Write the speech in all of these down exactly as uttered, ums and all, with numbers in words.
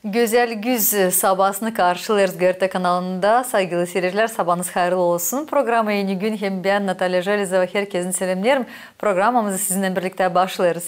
Gözäl güz sabasını karşılêêrız GRT kanalında. Saygılı siircilär, sabanız hayırlı olsun. Programa "Eni gün" hem bän, Natalya Jelezova, herkezi selämneerim. Programamızı sizinnän birliktä başlêêrız.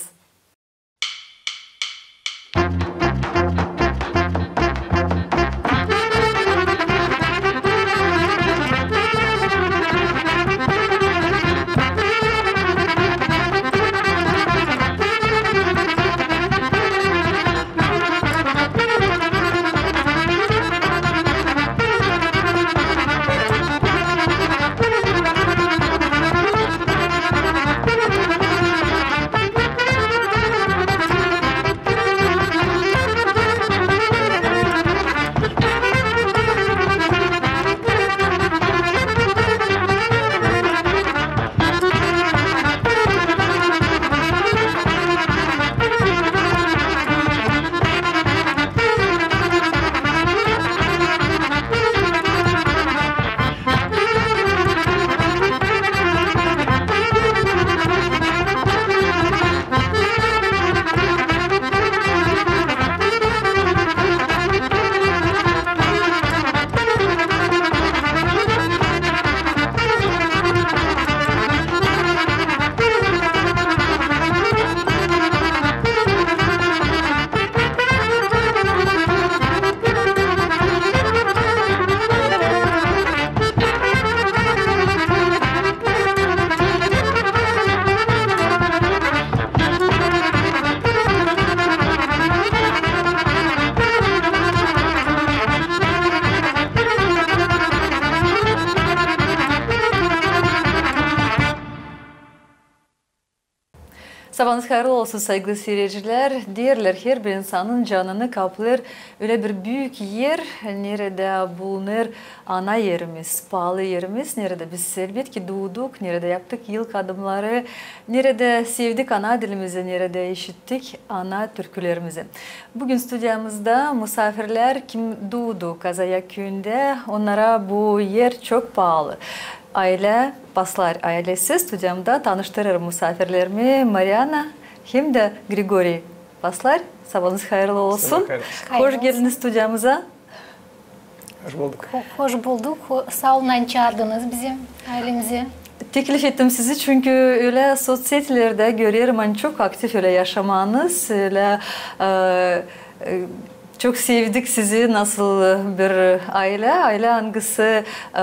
Sabanız hayırlı olsun, saygılı siircilär. Deerlär, herbir insanın canını kaplêêr ölä bir büük er, neredä bulunêr ana erimiz, paalı erimiz, neredä biz, elbetki, duuduk, neredä yaptık ilk adımnarı, neredä sevdik ana dilimizi, neredä işittik ana türkülerimizi. Büün studiyamızda musaafirlär, kim duudu Kazayak küüyündä, onnara bu er çok paalı. Aylä Paslar aylesi. Studiyamda tanıştırêrım musaafirlerimi, Mariana hem dä Grigoriy Paslar. Sabanız hayırlı olsun. Sabaa hayır. Hoş geldiniz studiyamıza. Hoş bulduk. Ho-, hoş bulduk. Ho-, saa olun, ani çaardınız bizim aylemizi. Teklif ettim sizi, çünkü ölä sotsetilerdä görerim, ani çok aktiv ölä yaşamanız, ölä, e, e, çok sevdik sizi nasıl bir aylä, aylä, angısı, e,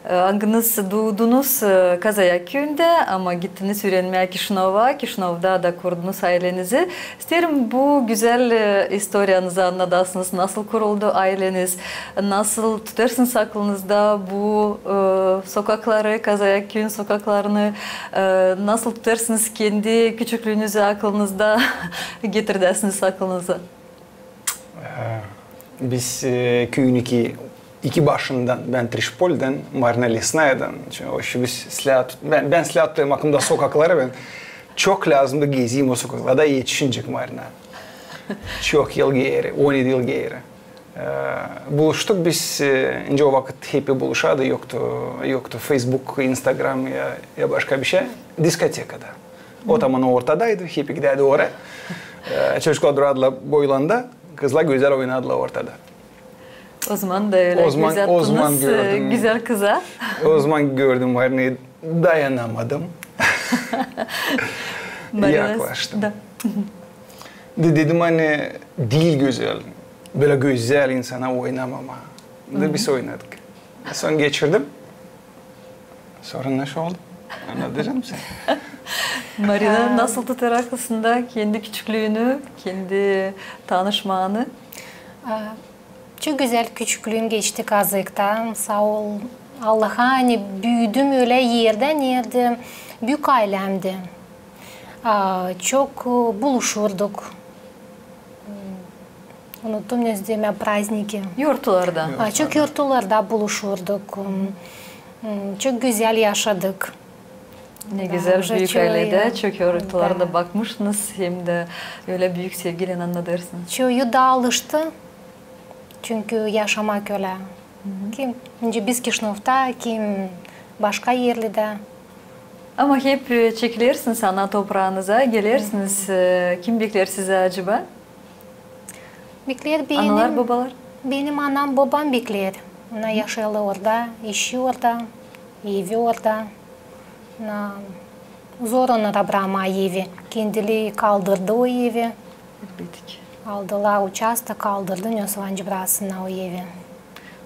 e, angınız duudunuz, e, Kazayak küüyündä, ama gittiniz üürenmää Kişinova, Kişinovda da kurdunuz aylenizi. İsteerim bu gözäl, e, istoriyanızı annadasınız, nasıl kuruldu ayleniz, nasıl tutêrsınız aklınızda bu, e, sokakları, Kazayak küüyün sokaklarını, e, nasıl tutêrsınız kendi küçüklüünüzü aklınızda, getirdäsiniz aklınıza. E, biz, e, küüyün iki, iki başından, bän Trişpoldän, Marina Lesnayadan. Çünkü o, şu biz slää tut-, bän, bän slää tutêrım aklımda sokakları, bän çok lääzımdı gezeyim o sokaklarda, etişincik Marina. Çok yıl geeri, on edi yıl geeri. E, buluştuk biz, e, nicä o vakıt hepi buluşardı, yoktu, yoktu Facebook, Instagram ya, ya başka bişey, diskotekada. O zaman ortadaydı, hepi gidärdi oraya. E, çocuklar durardılar boylarında, kızlar gözäl oynardılar ortada. O zaman da ölä göz attınız, e, gözäl kıza. O zaman gördüm, ani dayanamadım. Yaklaştım. De, dedim, ani diil gözäl, bölä gözäl insana oynamamaa. Da biz oynadık. Sora geçirdim. Sora ne oldu? Annadacam sän. Marina nasıl tutêr aklında kendi küçüklüünü, kendi tanışmaanı? A, çok gözäl küçüklüüm geçti Kazıkta. Saa ol Allaha, ani büüdüm ölä erdä, neredä büük aylämdi. A, çok, e, buluşurduk. Unuttum, ne demää, праздники. Yortularda. A, çok yortularda buluşurduk. M, m, çok gözäl yaşadık. Ne gözäl, büük ayledä, çok yortularda bakmışsınız, hem dä ölä büük sevgiylän annadêrsınız. Çoyu da alıştı, çünkü yaşamak ölä. Kim, nicä biz Kişinövda, kim başka erlerdä. Ama hep, e, çekilersiniz ana topraanıza, gelersiniz, e, kim bekleer sizi acaba? Bekleer benim. Analar, bobalar? Benim anam, bobam bekleer. Onnar yaşêêrlar orada, işi orada, evi orada. Na, zor onnara brakmaa evi. Kendileri kaldırdı o evi. Elbetki. Aldılar uçastok, kaldırdı, ne o zaman ki braksınnar o evi.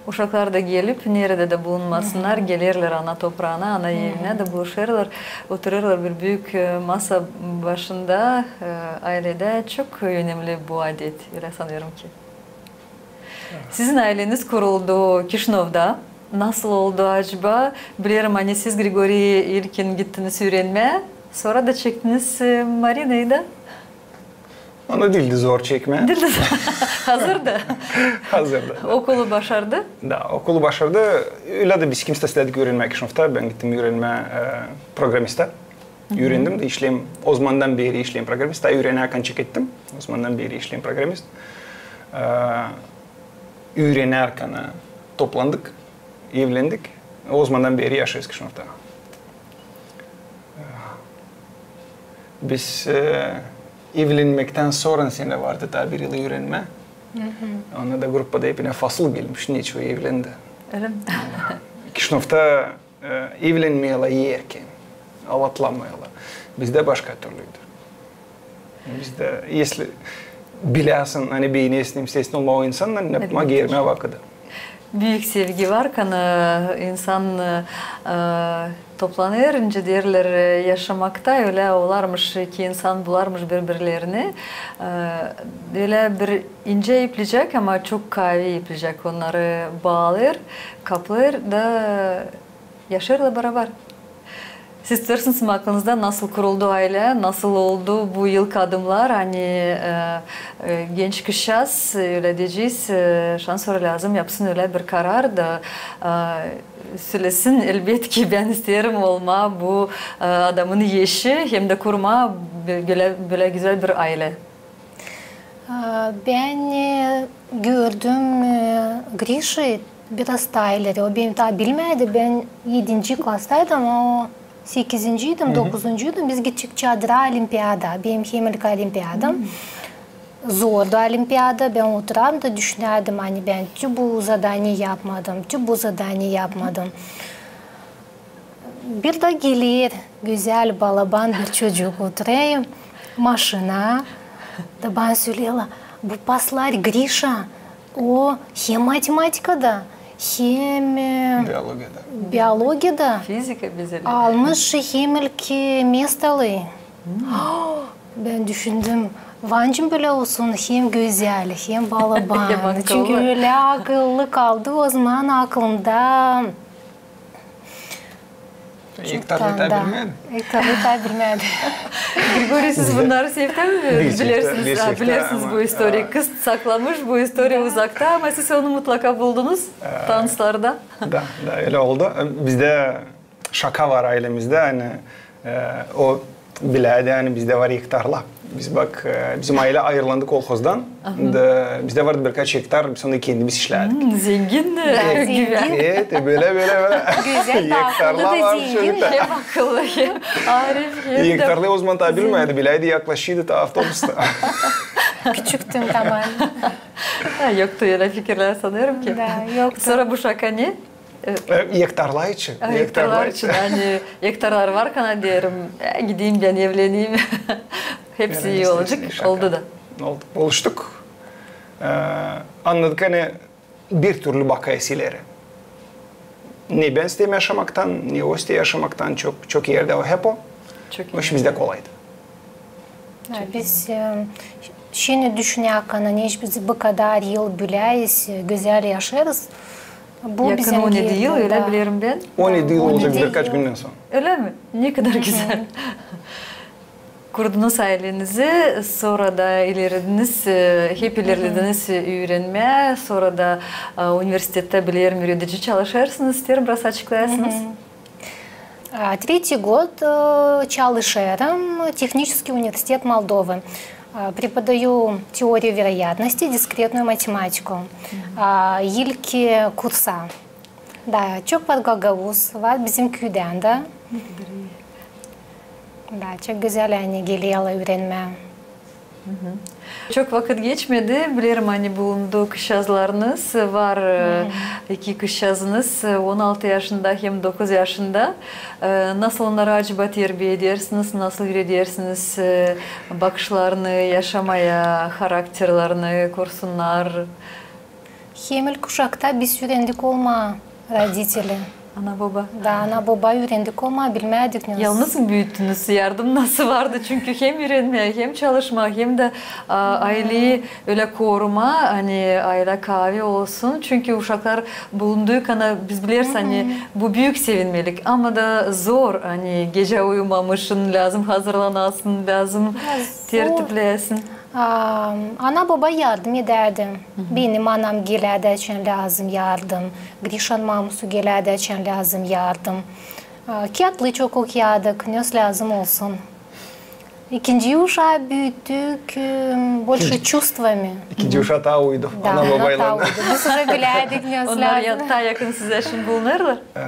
Uşaklar da gelip, neredä dä bulunmasınnar, gelerlär ana topraana, ana evinä dä buluşêrlar, oturêrlar bir büük, e, masa başında, e, ayledä. Çok önemli bu adet, ölä sanêrım ki. Sizin ayleniz kuruldu Kişinövda. Nasıl oldu acaba? Bilerim, ani siz, Grigoriy, ilkin gittiniz üürenmää, sora da çektiniz, e, Marinayı da. Onu diildi zor çekmää. Diildi. Hazırdı. Hazırdı. Okulu başardı. Da, okulu başardı. Ölä dä biz ikimiz istädik üürenmää Kişinövda. Bän gittim üürenmää, e, programista. Üürendim dä işleerim. O zamandan beeri işleerim programist. Taa üürenärkän çekettim. O zamandan beeri işleerim programist. E, üürenärkän, e, toplandık, evlendik. O zamandan beeri yaşêêrız Kişinövda. Biz, e, evlenmektän sora sendä vardı taa bir yıl üürenmää. Onda da grupada hepinä fasıl gelmiş, neçin o evlendi. Ölä mi? Kişinövda, e, evlenmeerlär erkän, aldatmaêrlar. Bizdä başka türlüdür. Bizdä, если bilersin, ani beenersin, isteersin olmaa o insannan, yapmaa geermää vakıdı. Büük sevgi var, ani insan, e, toplanêr, nicä deerlär, e, yaşamakta ölä olarmış, iki insan bularmış biri-birlerini. E, ölä bir incä iplicäk, ama çok kaavi iplicäk onnarı baalêêr, kaplêêr da yaşêêrlar barabar. Siz tutarsanız mı aklınızda, nasıl kuruldu aylä, nasıl oldu bu ilk adımnar, ani, e, e, genç kızçaaz, e, ölä deyecez, e, şansora lääzım yapsın ölä bir karar da, e, sölesin, elbetki, bän isteerim olmaa bu, e, adamın eşi, hem dä kurmaa bö-, bölä, bölä gözäl bir aylä. A, bän, e, gördüm, e, Grişayı biraz taa ileri. O beni taa bilmärdi. Bän edinci klasstaydım, o sekizinciydim, dokuzuncuydum. Biz gittik Çadıra olimpiada. Benim hem ilk olimpiadam. Zordu olimpiada. Bän oturardım da düşünärdim, ani bän tä bu zadaniye yapmadım, tä bu zadaniye yapmadım. Bir dä geler gözäl balaban bir çocuk, oturêr maşina da bana söleer: bu paslar Grişa, o hem matematikada, hem, e, biologiyada. Biologiyada. Fizika bizä. Almış hem ilk, e, mestoları. Bän düşündüm, var nicä bölä olsun, hem gözäl, hem balaban. Hem akıllı. Çünkü ölä akıllı kaldı o zaman aklımda. Ektarlıyı taa bilmärdi. Ektarlıyı taa bilmärdi. Grigoriy, siz bunnarı seftä mi bilersiniz? Bilersiniz bu istoriyayı. Kız saklamış bu istoriyayı uzakta, ama siz onu mutlaka buldunuz tanslarda. Da, da, ölä oldu. Bizdä şaka var aylemizdä, ani, e, o bilärdi, ani bizdä var ektarlar. Biz bak, e, bizim aylä ayırlandı kolhozdan. Da bizdä vardı birkaç ektar, biz onu kendimiz işlärdik. Zengin, e, zengin. Evet, e, bölä, bölä, bölä. Gözäl, akıllı da zengin. Hem akıllı, hem arif, hem dä. Ektarlıyı o zaman taa bilmärdi, bilärdi, yaklaşıydı taa avtobusta. Küçüktüm tamam. Ha, yoktu ölä fikirlär, sanêrım ki. Da, yoktu. Sora bu şaka ne? E, ektarlar için. Ektarlar için. Ani ektarlar varkan, deerim, e, gideyim bän evleneyim. Hepsi ii olacek. Oldu da. Oldu. Buluştuk. E, annadık, ani bir türlü bakêrız ileri. Ne bän isteerim yaşamaktan, ne o isteer yaşamaktan, çok, çok erdä o hep o. O iş bizdä kolaydı. Da, biz, e, şindi düşünärkän, ani biz bu kadar yıl bölä, e, gözäl yaşêêrız. Bu bizim... Yakın on edi yıl, ölä bilerim bän. On edi yıl olacek birkaç gündän sora. Ölä mi? Ne kadar gözäl. Kurdunuz aylenizi, sora da ilerlediniz, e, hep ilerlediniz, e, üürenmää, sora da, e, universitettä, bilerim, üüredici çalışêrsınız, isteerim biraz açıklayasınız. А, третий год, э, çalışêrım, технический университет Молдовы. А, преподаю теорию вероятности, дискретную математику. А, ilk, e, kursa. Da, çok var gagauz, var bizim küüdän dä. Da, çok gözäl, ani gelerlär üürenmää. Çok vakıt geçmedi. Bilerim, ani bulundu kızçaazlarınız. Var e, iki kızçaazınız, e, on altı yaşında hem dokuz yaşında. E, nasıl onnarı acaba terbiye edersiniz, nasıl üüredersiniz e, bakışlarını yaşamaya, harakterlerini kursunnar? Hem ilk uşakta biz üürendik olmaa, родители. Ana-boba. Da, ana-boba üürendik olmaa, bilmädik ne. Yalnız mı büüttünüz? Yardım nasıl vardı? Çünkü hem üürenmää, hem çalışmaa, hem dä a, ayleyi ölä korumaa, ani aylä kaavi olsun. Çünkü uşaklar bulunduukana, biz bileriz, ani bu büük sevinmelik, ama da zor, ani gecä uyumamışın, lääzım hazırlanasın, lääzım tertipläsin. A, ana-boba yardım edärdi. Benim anam gelärdi, açan lääzım yardım. Grişanın mamusu gelärdi, açan lääzım yardım. A, kiyatlı çok okuyardık, ne lääzım olsun. İkinci uşaa büüttük e, больше чувствами. İkinci uşaa taa uydu. Da, ana-bobaylan. Biz uje bilärdik ne lääzım. Onnar taa yakın sizä şindi bulunêrlar? E,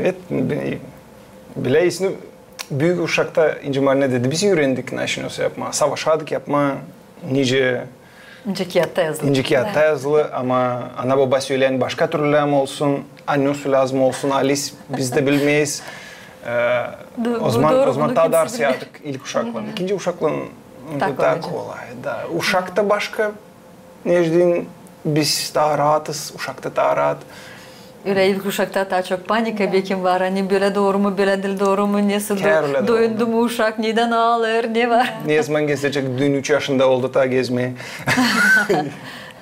evet, bi- bilä isin, büük uşakta, İnci Marina dedi, biz üürendik, nasıl ne yapmaa. Savaşardık yapmaa, nicä, nicä kiyatta yazılı. Nicä kiyatta yazılı, ama ana-boba söleer, başka türlü lääzım olsun, ani nasıl lääzım olsun, alis biz dä bilmeeriz. E, o zaman, o zaman taa da arsayardık ilk uşaklan. İkinci uşaklan taa kolay. Da, uşak da başka. Neçin biz taa raatız, uşak ta taa raat. Ölä ilk uşakta taa çok panika bekim var, ani bölä dooru mu, bölä diil dooru mu, nesoy, doyundu mu uşak, nedän aalêêr, ne var. Ne zaman gezecek, dün üç yaşında oldu, taa gezmeer.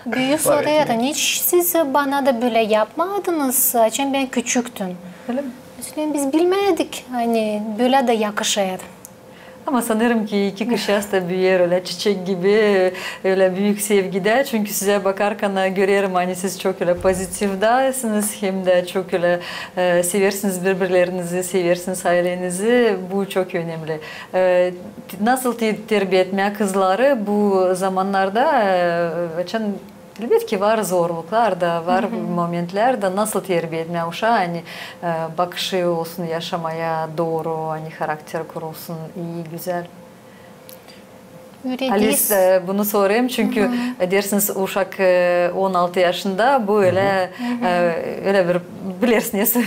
Büük sorêr, ani siz bana da bölä yapmadınız, açan bän küçüktüm. Ölä mi? Biz bilmädik, ani bölä dä yakışêr. Ama sanêrım ki iki kızçaaz da büüyer ölä çiçek gibi, ölä büük sevgidä. Çünkü sizä bakarkan görerim, ani siz çok ölä pozitivdasınız, hem dä çok ölä e, seversiniz biri-birlerinizi, seversiniz aylenizi. Bu çok önemli. E, t- nasıl te- terbiye etmää kızları bu zamannarda, e, açan Elbetki, var zorluklar da, var momentlär da, nasıl terbiye etmää uşaa, ani e, bakışı olsun yaşamaya dooru, ani harakteri kurulsun ii, gözäl. Alis, e, bunu sorêrım, çünkü dersiniz, uşak e, on altı yaşında, bu ölä, e, ölä bir, bilersiniz, e,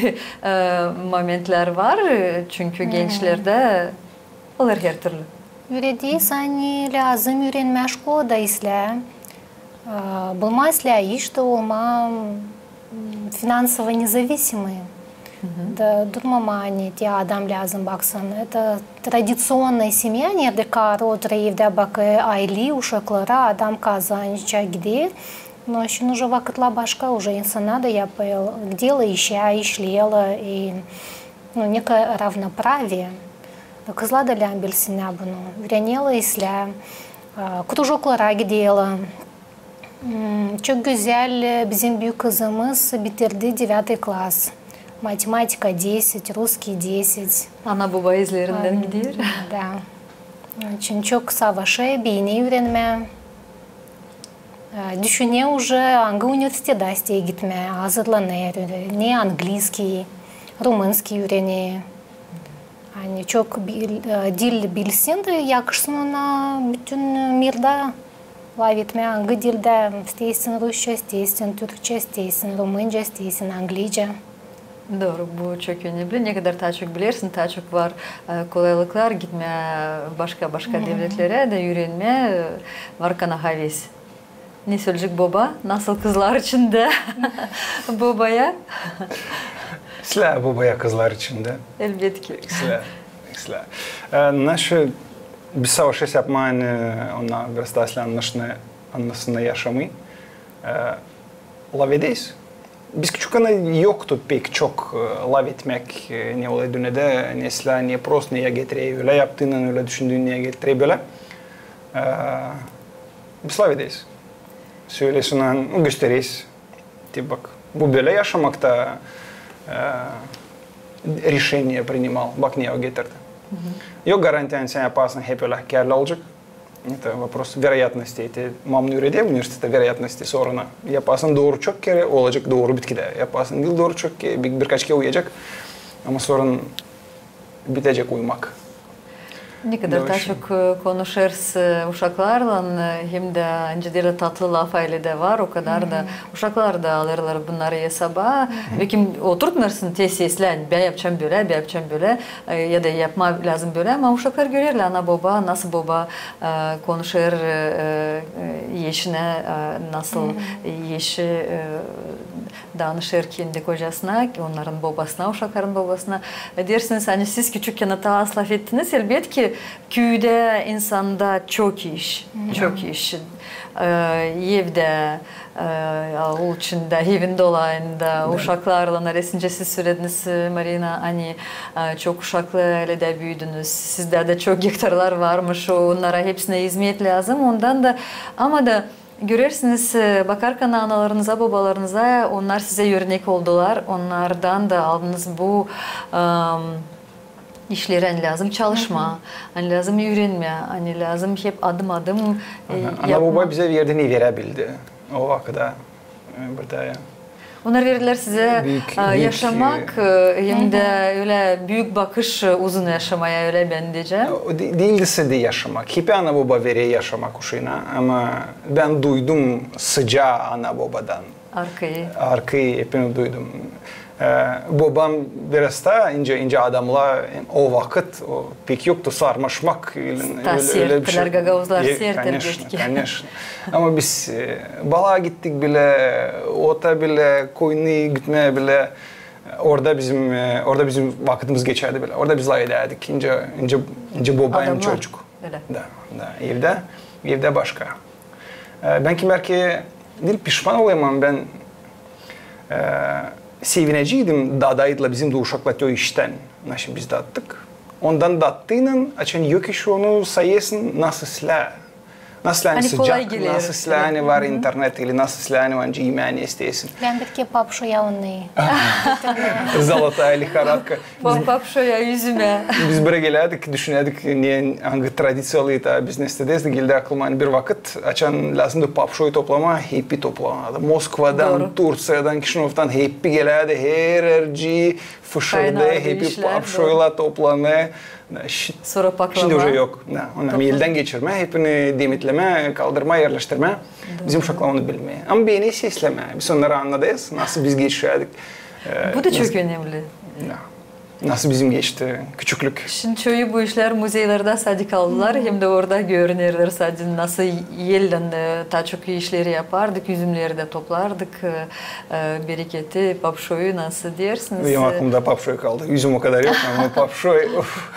momentlär var, e, çünkü gençlerdä olêr hertürlü. Üürederiz, ani lääzım üürenmää şkolada islää, e, bulmaa islää iş da olmaa m, финансово независимый. Da durmamaa, ani te adam lääzım baksın. Это традиционная семья, neredä karı oturêr evdä, bakêr ayleyä, uşaklara, adam kazanêr, gidêr. No şindi uje vakıtlar başka, uje insannar da yapêr, giderlär işä, işleerlär, i, ну, некое равноправие. Kızlar da lääzım bilsinnär bunu. Üürenerlär islää, e, krujoklara giderlär. M, çok gözäl, e, bizim büük kızımız bitirdi девятый класс. Математика десять, русский десять. Ana-boba izlerindän gider. Da. Onun için çok savaşêr, beener üürenmää. E, düşüner uje, angı universitetä isteer gitmää, hazırlanêr, ne angliiskiy, rumınskiy üürener. Ani çok bil- e, dil bilsin da yakışsın ona bütün mirdä lafetmää, angı dildä, isteersin rusça, isteersin türkçä, isteersin rumınca, isteersin angliicä. Dooru, bu çok önemli. Nekadar taa çok bilersin, taa çok var e, kolaylıklar gitmää başka-başka devletlerä da üürenmää, e, var kana haves. Ne söleyecek boba? Nasıl kızlar içindä bobaya? İslää bobaya kızlar içindä. Elbetki. İslää, islää. E, naşı biz savaşêrız yapmaa, e, onnar biraz taa islää annasınnar, annasınnar yaşamayı. E, lafederiz. Biz küçükkän yoktu pek çok e, lafetmäk, e, ne olêr dünnedä, ne islää, ne prost, ne ya getirä ölä yaptıynan, ölä düşündüynan, ne ya getirä bölä. E, biz lafederiz. Söleeriz ona, göstereriz. Te bak, bu bölä yaşamakta e, решение принимал. Bak, ne o getirdi. Yok garantiya, ani sän yaparsın hep ölä, kärli olacek. Это вопрос вероятности. Te mamu üüreder universitetä вероятности sorunu. Yaparsın dooru çok kerä, olacek dooru bitkidä. Yaparsın diil dooru çok kerä, bir, birkaç kerä uyacek. Ama sora bitecek uymak. Ne kadar taa çok, e, konuşêrsın, e, uşaklarlan, e, hem dä nicä dä tatlı laf aylendä var, o kadar da uşaklar da alêrlar bunnarı esaba. Bekim oturtmêêrsın te seslän, bän yapacam bölä, bän yapacam bölä, e, ya da yapmaa lääzım bölä, ama uşaklar görerlär, ana-boba, nasıl boba, e, konuşêr, e, e, eşinä, e, nasıl eşi, e, danışêr kendi kocasına, onnarın bobasına, uşakların bobasına. E, deersiniz, ani siz küçükkän taa lafettiniz, elbetki, küüdä insanda çok iş, çok iş. E, evdä, e, aul içindä, evin dolayında, uşaklarlan, neresinkä siz sölediniz, e, Marina, ani, e, çok uşaklı aylendä büüdünüz. Sizdä dä çok gektarlar varmış, onnara hepsinä izmet lääzım. Ondan da, ama da görersiniz, e, bakarkan analarınıza, bobalarınıza, onnar sizä örnek oldular, onnardan da aldınız bu, em, işleri, ani lääzım çalışmaa, ani lääzım üürenmää, ani lääzım hep adım-adım, e, yapmaa. Ana-boba bizä verdi, ne verä bildi o vakıda, e, burada ya. Onnar verdilär sizä, büük, e, büük, yaşamak, e, hem dä ölä büük bakış, e, uzun yaşamaya, ölä bän deyecäm. O de-, diil sade yaşamak. Hep ana-boba verer yaşamak uşaana, ama bän duydum sıcaa ana-bobadan. Arkayı. Arkayı hepini duydum. E, bobam biraz taa incä, incä adamla, o vakıt, o pek yoktu sarmaşmak, ölä, taa ölä, ölä bir şey. Serttilär, gagauzlar sert, elbetki. Конечно, конечно. Ama biz, e, balaa gittik bilä, ota bilä, koyunu gütmää bilä, orada bizim, e, orada bizim vakıtımız geçärdi bilä. Orada biz lafedärdik, incä, incä, incä boba hem çocuk. Ölä. Da, da, evdä, evdä başka. E, bän kimär ki diil pişman olêrım, ama bän, e, sevineceydim, dadaydılar bizim dä uşaklar o iştän, nasıl biz dattık. Ondan dattıynan, açan yok iş, onu sayêrsın, nasıl islää. Nasıl islää, ani sıcak, nasıl islää, ani var internet, ili nasıl islää, ani var, nicä imää isteersin. Bän bir kerä papşoya onu. Zolotaya lihoradka. Pa-, papşoya üzümä. Biz buraya gelädik, düşünädik, ne, angı tradiţiyalı taa biz ne isteeriz, geldi aklıma, ani bir vakıt, açan lääzımdı papşoyu toplamaa, hepi toplanardı. Moskvadan, Turţiyadan, Kişinövdan hepi gelärdi, her erci fışırdı, hepi papşoylar toplanêr. Sora paklama. Şindi uje yok. Da, onu eldän geçirmää, hepini demetlemää, kaldırmaa, erleştirmää. Bizim uşaklar onu bilmeer. Ama beni seslemää. Biz onnarı annadêrız, nasıl biz geçirärdik. E, bu da çok önemli. Da. Nasıl bizim geçti küçüklük. Şindi çoyu bu işlär muzeylerdä sade kaldılar, hem dä orada görünerlär sade nasıl eldän, e, taa çok işleri yapardık, üzümleri dä toplardık, e, e, bereketi, papşoyu, nasıl deersiniz. Benim aklımda papşoy kaldı. Üzüm o kadar yok, ama papşoy, uf.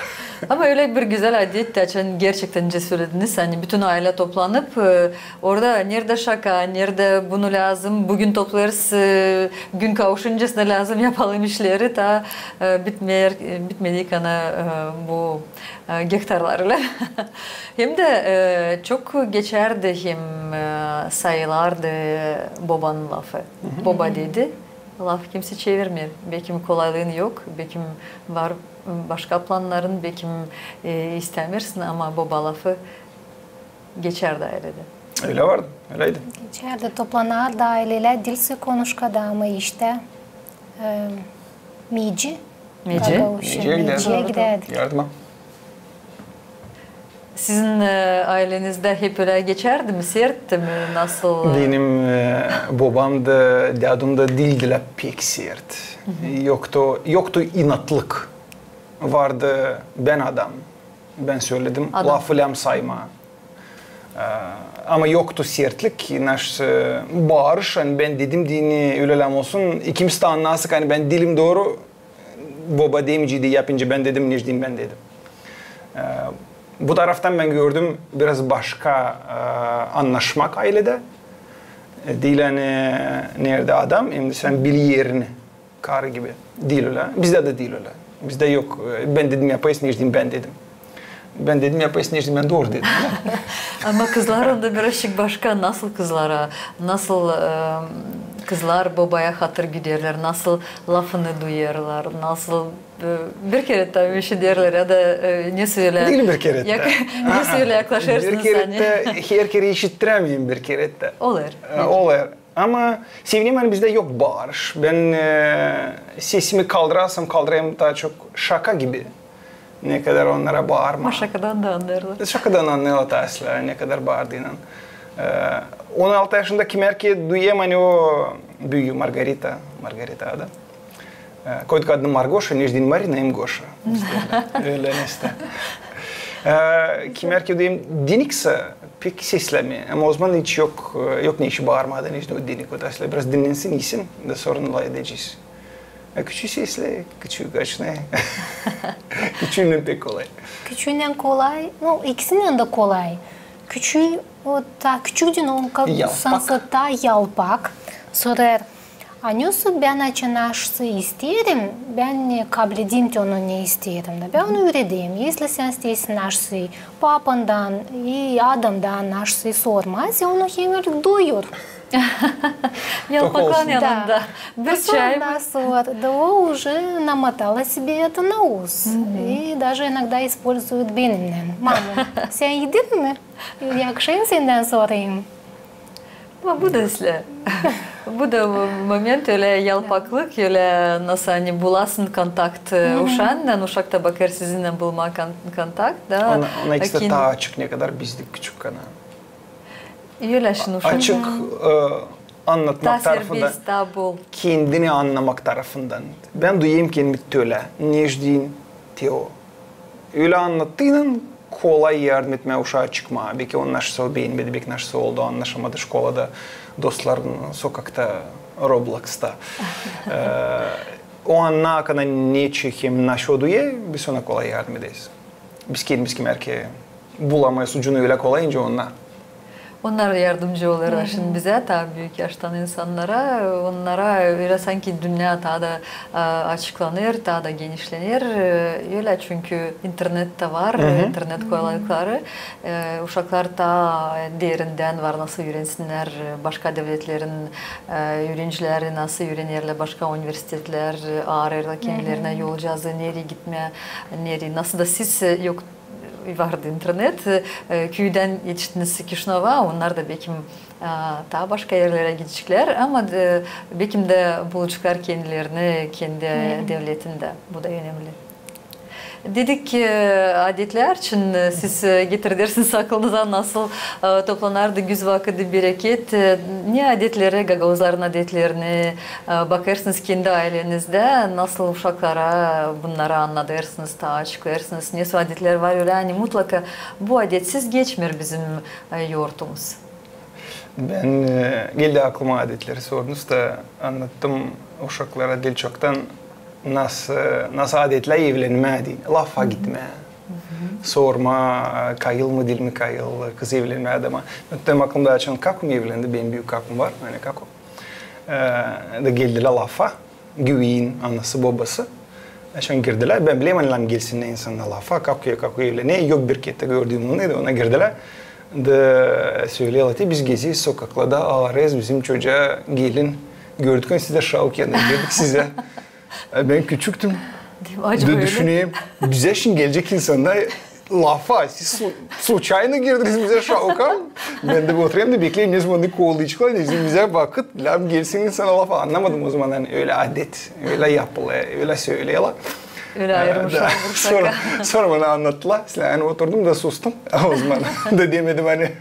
Ama ölä bir gözäl adet, açan gerçektän nicä sölediniz, ani bütün aylä toplanıp, e, orada neredä şaka, neredä bunu lääzım, büün toplêêrız, e, gün kavuşuncasına lääzım yapalım işleri, taa, e, bitmeer, e, bitmedi kana, e, bu, e, gektarlar ölä. Hem dä, e, çok geçärdi hem, e, sayılardı bobanın lafı. Boba dedi, laf kimsey çevirmeer. Bekim kolaylıın yok, bekim var, m, başka plannarın, bekim, e, istämeersin, ama boba lafı geçärdi ayledä. Ölä vardı, öleydi. Geçärdi, toplanardı aylelär, diil sade konuşkada, ama iştä, e, meci. Meci. Meciyä gidärdik. Yardıma. Sizin, e, aylenizdä hep ölä geçärdi mi, sertti mi, nasıl, e? Benim, e, bobam da, dädum da diildilär pek sert. Yoktu, yoktu inatlık. Vardı bän adam, bän söledim, lafı lääzım saymaa. E, ama yoktu sertlik, naş, e, baarış, ani bän dedim deyni, ölä lääzım olsun, ikimiz taa annasık, ani bän diilim dooru, boba demeyeceydi, yapınca bän dedim, neçin deyni bän dedim. E, bu taraftan bän gördüm biraz başka, e, annaşmak ayledä. E, diil ani neredä adam, hem dä sän bil erini, karı gibi. Diil ölä. Bizdä dä diil ölä. Bizdä yok, e, bän dedim yapêrız, neçin deyni bän dedim. Bän dedim yapêrız, neçin deyni bän dooru dedim. Ama kızlar onda birazçık başka. Nasıl kızlara, nasıl, e, kızlar bobaya hatır güderlär, nasıl lafını duyêrlar, nasıl, e, bir kerä taa işiderlär ya da, e, ne sölä. Diil bir kerä tä. Ne sölä yaklaşêrsınız. Bir kerä tä, her kerä işittirämeerim bir kerä tä. Olêr. E, olêr. Ama sevinerim, ani bizdä yok baarış. Bän, e, sesimi kaldırasam, kaldırêrım taa çok şaka gibi. Nekadar onnara baarmaa. Ama şakadan da annêêrlar. Şakadan annêêrlar, taslä, nekadar baardıynan. E, on altı yaşında kimär ki duyêrım, ani o büüyü, Margarita, Margarita adı. E, koyduk adını Margoşa, neçin Marina hem Goşa. Ölä nestä. E, kimär ki duyêrım, diniksä, pek seslämeer. Ama ozaman hiç yok, e, yok neşey baarmaa da, neçin o dinik, o taslä biraz dinlensin, iisin, da sora lafedecez. E, küçük sesli, küçük, kaç ne? Küçüünän pek kolay. Küçüünnän kolay, nu, ikisinnän dä kolay. Küçüü, o, taa küçük deyni, o, ka-, sansın taa yalpak. Sorar, ani nasıl bän açan aşsıı isteerim, bän ne kabledeyim te onu ne isteerim da. Bän onu üüredeyim. Если sän isteersin aşsıı, papandan, i adamdan aşsıı sormaa, sän onu hemencik duyêr. Yalpaklan yanında. Bir çay mı? Da sora da o уже намотала себе это на ус. И даже иногда использует benimnän. Mama, sän iedin mi? Yakışêr sendän sorayım. Ama bu da islää. Bu da moment, ölä yalpaklık, ölä nasıl, ani bulasın kontakt, e, uşaannan, uşak ta bakêr sizinnän bulmaa kon-, kontakt, da. Ona, ona ikisi dä taa açık, nekadar bizdä küçük kanaa. Ölä şindi uşak. Açık, e, annatmak tarafından. Taa serbest, taa bol. Kendini annamak tarafından. Bän duyêrım kendimi tölä. Neçin deyni te o. Ölä annattıynan kolay yardım etmää uşaa çıkmaa. Beki onun naşısı beenmedi, beki naşısı oldu, annaşamadı şkolada, dostlarınnan, sokakta, Robloxta. E, o annamaa, neçin hem naşo duyêr, biz ona kolay yardım ederiz. Biz kendimiz kimär ki bulamêêrız ucunu ölä kolay, nicä onnar. Onnar yardımcı olêrlar şindi bizä, taa büük yaştan insannara, onnara ölä sanki dünnä taa da, a, açıklanêr, taa da genişlenêr, e, ölä, çünkü internet tä var, internet kolaylıkları, e, uşaklar taa derindän var, nasıl üürensinnär, başka devletlerin, e, üürencileri nasıl üürenerlär, başka universitetlär, e, aarêêrlar kendilerinä yolcaazı, nereyi gitmää, nereyi, nasıl da siz, e, yok, vardı internet, e, küüdän etiştiniz Kişinövaa, onnar da bekim, e, taa başka erlerä gideceklär, ama, e, bekim dä bulaceklar kendilerini kendi devletindä. Bu da önemli. Dedik, e, adetlär için, e, siz, e, getirdersiniz aklınıza, nasıl, e, toplanardı güz vakıdı bereket, e, ne adetleri, gagauzların adetlerini, e, bakêrsınız kendi aylenizdä, nasıl uşaklara bunnarı annadêrsınız, taa açıklêêrsınız, ne sä adetlär var ölä, ani mutlaka bu adetsiz geçmeer bizim, e, yortumuz. Bän, e, geldi aklıma, adetleri sordunuz da, annattım uşaklara diil çoktan, nasıl, nasıl adetlär evlenmää deyni, lafa gitmää. Sormaa, e, kayıl mı, diil mi kayıl kız evlenmää adama. Benim aklımda, açan kakum evlendi, benim büük kakum var, ani kakum. E, da geldilär lafa. Güvän, anası, bobası. Açan girdilär, bän bilerim, ani lääzım gelsin insannar lafa, kakuya, kakuya evlenä, yok bir kerä gördüüm onu, da ona girdilär. Da söleerlär, te biz gezeriz sokaklarda, aarêêrız bizim çocaa gelin. Gördük, ani siz dä şauk yanında, girdik sizä. E, bän küçüktüm. Da düşünerim, bizä şindi gelecek insannar lafa, siz su-, случайно girdiniz bizä şauka. Bän dä oturêrım da bekleerim, ne zaman kollayaceklar, ne zaman bizä vakıt, lääzım gelsin insana lafa. Annamadım o zaman, ani ölä adet, ölä yapılêr, ölä söleerlär. Ölä ayırmışlar. Sora, sora bana annattılar, ani oturdum da sustum o zaman. Da demedim, ani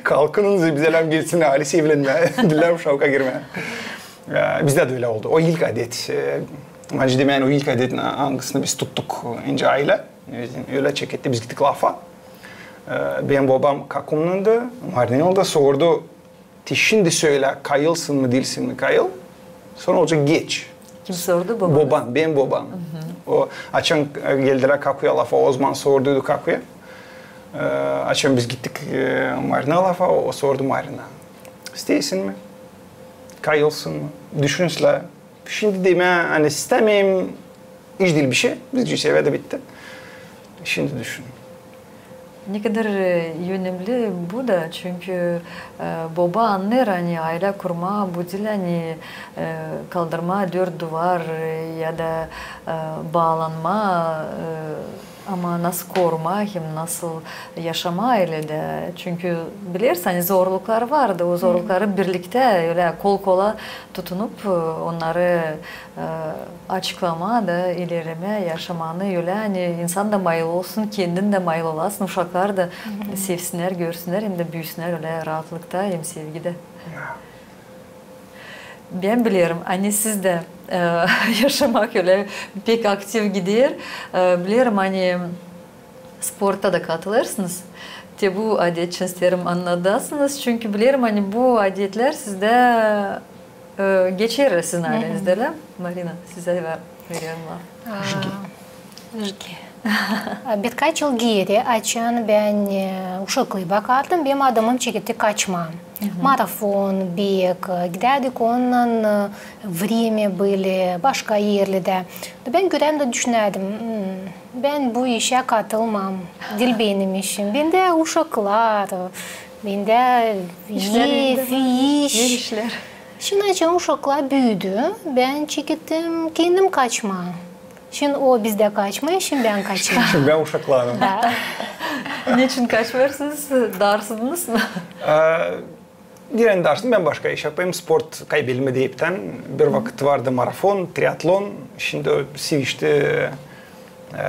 kalkınız, bizä lääzım gelsin, ailesi evlenmää, diil şauka girmää. E, bizdä dä ölä oldu. O ilk adet, e, bence demää, o ilk adet, angısını biz tuttuk, e, aylä. Ölä çeketti, biz gittik lafa. E, benim bobam kakumnandı, Marinalı da sordu, te şindi sölä, kayılsın mı, diilsin mi kayıl? Sora olacek geç. Kim sordu, bobanız? Bobam, benim bobam. O, açan, e, geldilär kakuya lafa, o zaman sorduydu kakuya. E, açan biz gittik, e, Marinalı lafa, o, o sordu Marina. İsteersin mi? Kayılsın mı? Düşünsün lä. Şindi demää, ani istämeerim, hiç diil bişey, bizcä sevä dä bitti. Şindi düşün. Ne kadar, e, önemli bu da, çünkü, e, boba annêêr, ani aylä kurmaa bu diil, ani, e, kaldırmaa dört duvar, e, ya da, e, baalanmaa, e, Ama nasıl korumaa hem nasıl yaşamaa ölä dä. Çünkü bilersin, ani zorluklar vardı. O zorlukları birliktä ölä kol-kola tutunup, e, onnarı, e, açıklamaa da ilerlemää, yaşamaanı ölä, ani insan da mayıl olsun, kendin dä mayıl olasın, uşaklar da sevsinnär, görsünnär, hem dä büüsünnär ölä raatlıkta hem sevgidä. Bän bilerim, ani sizdä, e, yaşamak ölä pek aktiv gider. E, bilerim, ani sporta da katılırsınız. Te bu adet için isteerim annadasınız, çünkü bilerim, ani bu adetlär sizdä, e, geçer sizin aylenizdä, ölä mi? Marina, sizä ver-, vererim lafı. Aa, Birkaç yıl geeri, açan bän, e, uşaklıı bakardım, benim adamım çeketti kaçmaa. Marafon, beg, e, gidärdik onunnan, e, vremya bölä başka erlerdä. Da bän görärdüm da düşünärdim, bän bu işä katılmam, diil benim işim. Bendä uşaklar, bendä ev, iş. Şindi açan uşaklar büüdü, bän çekettim kendim kaçmaa. Şindi o bizdä kaçmêêr, şindi bän kaçêrım. Şindi bän uşaklandım. Da. Neçin kaçmêêrsınız? Darsıdınız mı? Ee, diil darsın, bän başka iş yapêrım. Sport kaybelmedi heptän. Bir vakıt vardı marafon, triatlon. Şindi o sivişti, e,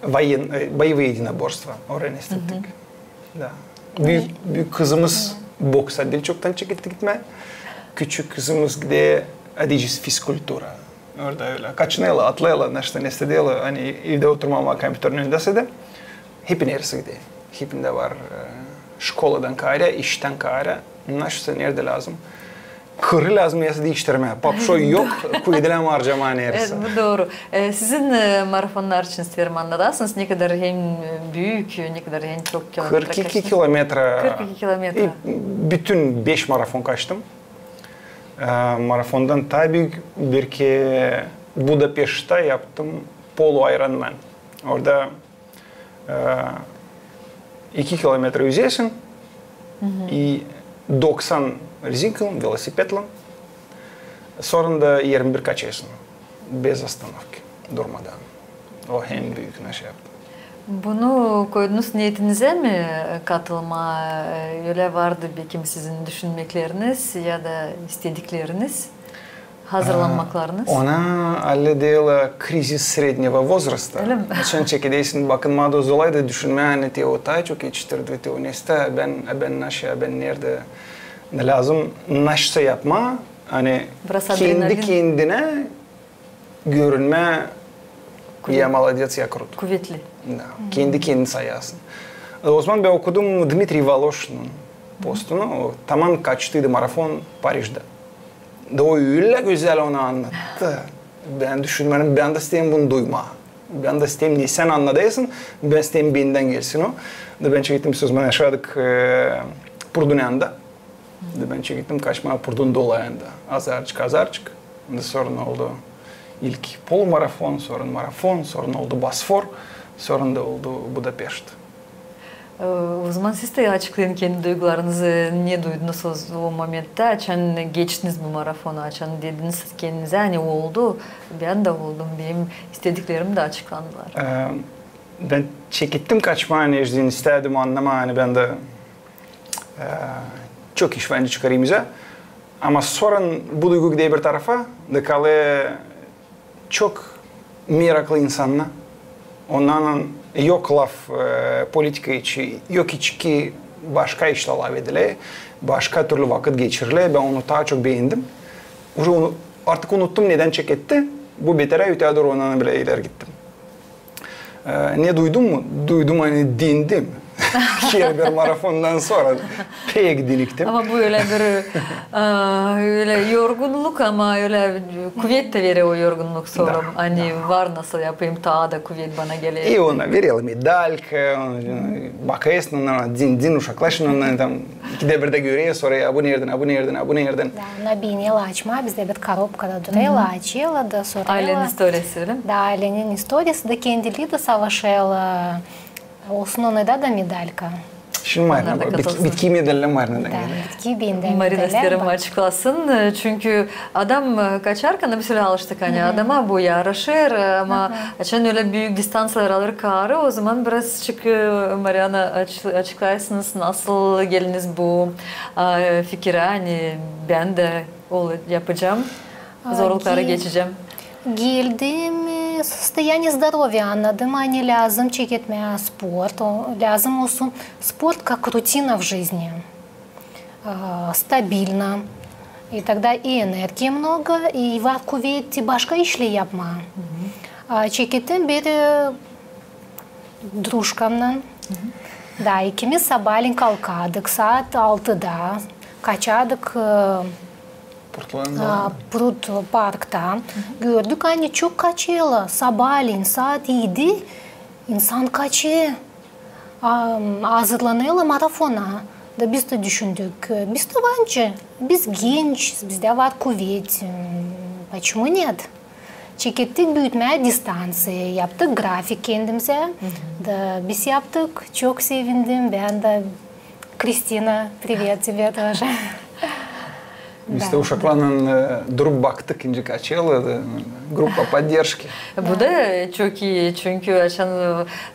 воен-, e, боевые единоборства. Orayı nestettik. Da. Büük, büük kızımız boksa diil çoktan çeketti gitmää. Küçük kızımız gidä, deyecez, fizkultura. Orada ölä kaçınêrlar, atlêêrlar, neştä, neştä deerlär, ani evdä oturmamaa kompyuterin önündä sede. Hepin neredä gidä. Hepindä var, e, şkoladan kaarä, iştän kaarä, neştä neredä lääzım. Kırı lääzım neredä diiştirmää. Papşoy yok, kuvedilää harcamaa neredä. Evet, bu dooru. E, sizin, e, marafonnar için isteerim annadasınız, ne kadar hem büük, ne kadar hem çok kilometra kaçtınız. Kırk iki kilometra. Kırk iki kilometra. E, bütün beş marafon kaçtım. E, marafondan taa büük bir kerä Budapeştta yaptım polu Ironman. Orada, e, iki kilometra üzersin i doksan rezinkaylan, velosipedlän. Sora da irmi bir kaçêrsın. Bez ostanovki, durmadan. O en büük neşä yaptım. Bunu koydunuz neetinizä mi, e, katılmaa, e, ölä vardı bekim sizin düşünmekleriniz ya da istedikleriniz, hazırlanmaklarınız? Ona alä deerlär, e, krizis srednjega vozrasta. Ölä mi? Açan çekedersin bakınmaa da, o zolay da düşünmää, ani te o taa çok etiştirdi, te o neştä, bän, bän neşä, bän neredä. Lääzım neştä yapmaa, ani kendi kendinä görünmää, я молодец, я крут. Kuvetli. Da. Kendi kendini sayasın. E, o zaman bän okudum Dmitriy Voloşinin postunu, o taman kaçtıydı marafon Parižda. Da o ölä gözäl onu annattı. Bän düşünmedim, bän dä isteerim bunu duymaa. Bän dä isteerim, ne sän annadêrsın, bän isteerim bendän gelsin o. Da bän çekettim, biz o zaman yaşardık, e, Purdun yanında. Da bän çekettim kaçmaa Purdun dolayında. Azarcık, azarcık. Da sora oldu ilk polumarafon, sora marafon, sora oldu Bosfor, sora da oldu Budapeşt. E, o zaman siz dä açıklayın kendi duygularınızı, ne duydunuz o, o momenttä, açan geçtiniz bu marafonu, açan dediniz kendinizä, ani oldu, bän dä oldum, benim istediklerim dä açıklandılar. E, bän çekettim kaçmaa, ani istädim annamaa, ani bän dä E, çok iş var, çıkarayım izä. Ama sora bu duygu gider bir tarafa, da kalêr çok meraklı insannar. Onnarlan yok laf, e, politika için, yok içki, başka işlär lafedilär, başka türlü vakıt geçirilär. Bän onu taa çok beendim. Uje unu-, artık unuttum, nedän çeketti. Bu beterä öteyä dooru ondan bilä ileri gittim. E, ne duydum mu? Duydum, ani dindim. Herbir marafondan sora pek diniktim. Ama bu ölä bir, e, ölä yorgunluk, ama ölä kuvet tä verer o yorgunluk sora. Da, ani da. Var nasıl yapayım, taa da kuvet bana geler. I ona vererlär medalka, bakêrsın ona, din-din, uşaklaşın ona, tam ikidä birdä görer, sorar, a bu neredän, a bu neredän, a bu neredän. Da, ona binerlär açmaa, bizdä bir korobka da durêr, açêrlar da sorêrlar. Aylenin istoriyası, ölä mi? Da, aylenin istoriyası da kendilär dä savaşêrlar. Olsun, ona da, da medalka. Şindi Marina, bitki bendän Marina'dan geler. Bitki bendän. Marina, isteerim açıklasın, e, çünkü adam, e, kaçarkan, biz ölä alıştık, ani adama bu yaraşêr, e, ama açan ölä büük distanţiyalar alêr karı, o zaman birazçık, e, Marina, açıklaysınız, nasıl geldiniz bu, e, fikirä, ani bän dä yapacam, zorlukları geçecäm. Geldim, e, состояние здоровья annadım, ani lääzım çeketmää sport, lääzım olsun sport как рутина в жизни, stabilno, и тогда и энергии много, и var kuveti başka işleri yapmaa. Çekettim bir, e, drujkamnan. Da, ikimiz sabaalän kalkardık saat altıda, kaçardık, e, Prut parkta. Gördük, ani çok kaçêrlar. Sabaalän saat edi insan kaçêr. Hazırlanêrlar marafona. Da biz dä düşündük, biz dä var nicä, biz genç, bizdä var kuvet. Почему нет? Çekettik büütmää distanţiya, yaptık grafik kendimizä. Da biz yaptık, çok sevindim, bän dä. Kristina, привет тебе тоже. Biz dä uşaklarlan, e, durup baktık, nicä kaçêrlar, e, группа поддержки. Bu da çok ii, çünkü açan,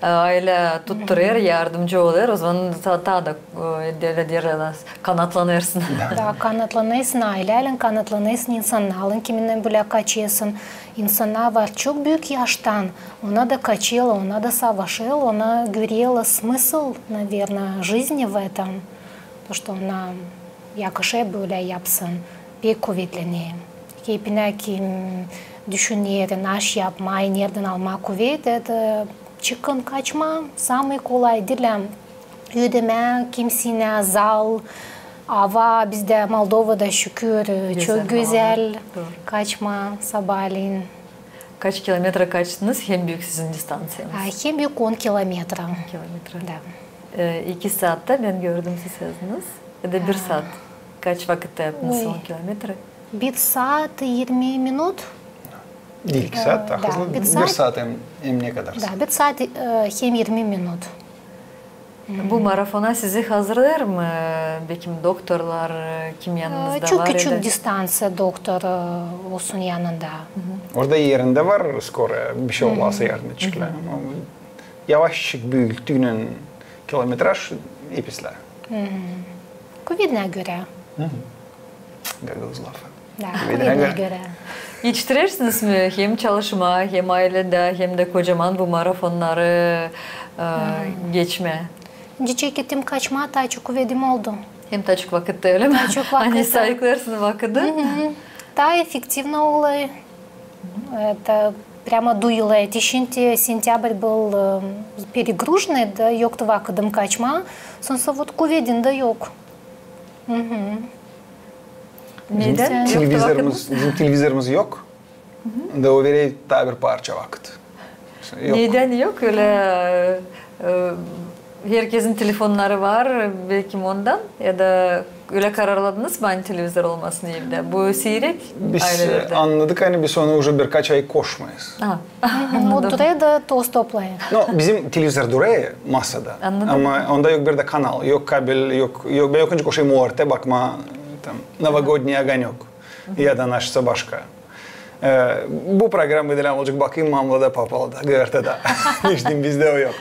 e, aylä tutturêr, yardımcı olêr, o zaman taa da, e, derlär, kanatlanêrsın. Da, kanatlanêrsın ayläylän, kanatlanêrsın insannarlan, kiminnän bölä kaçêrsın. İnsannar var çok büük yaştan, ona da kaçêrlar, ona da savaşêrlar, ona görerlär смысл, наверно, жизни в этом. То, что ona yakışêr bölä yapsın, pek kuvetlenêr. Hepinä kim düşüner, naş yapmaa, neredän almaa kuvet, это çıkın kaçmaa, самый kolay, diil ödemää kimseynä, zal, ava, bizdä Moldovada şükür çok gözäl, kaçmaa sabaalän. Kaç kilometra kaçtınız, hem büük sizin distanţiyanız? Hem büük on kilometra. On kilometra. Da. E, iki saatta bän gördüm siz yazdınız. Ya da bir saat. Kaç vakıtta yaptınız on kilometra? Bir saat irmi minut. Diil iki saat, taa hızlı. Bir saat hem, hem ne kadar? Da, bir saat, e, hem irmi minut. Bu marafona sizi hazırlêêr mı, bekim, doktorlar, kim yanınızda var? Çok küçük distanţiya doktor, e, olsun yanında. Orada erindä var скорая, bişey olsa yardım edecekler. Ama yavaşçık büüttüynän kilometraj epislää. Kuvedinä görä. Gagauz lafı. Da, kuvedinä görä. Etiştirersiniz mi hem çalışmaa, hem ayledä, hem dä kocaman bu marafonnarı, e, geçmää? Nicä çekettim kaçmaa, taa çok kuvedim oldu. Hem taa çok vakıt, ölä mi? Taa çok vakıt. Ani sayıklêêrsın vakıdı. Taa efektivno olêr. Это прямо duyulêr. Şindi sentябрь был, e, перегруженный, da yoktu vakıdım kaçmaa. Sora вот kuvedim dä yok. Neydän yoktu vakıdınız? Bizim televizorumuz yok. Da o verer taa bir parça vakıt. Neydän yok, ölä, e, herkezin telefonnarı var, bekim ondan, ya da ölä kararladınız mı, ani televizor olmasın evdä? Bu siirek aylelerdä. Biz annadık, ani biz onu uje birkaç ay koşmêêrız. O durêr da toz toplêêr. No, bizim televizor durêr masada. Annadım. Ama onda yok bir dä kanal, yok kabel, yok, yok, bän yok nicä koşêrım orta bakmaa, там, Новогодний огонёк. Ya da nešto başka. E, bu programayı da olacek bakayım Mamlada, Papalada, GRTda. Hiç diil, bizdä o yok.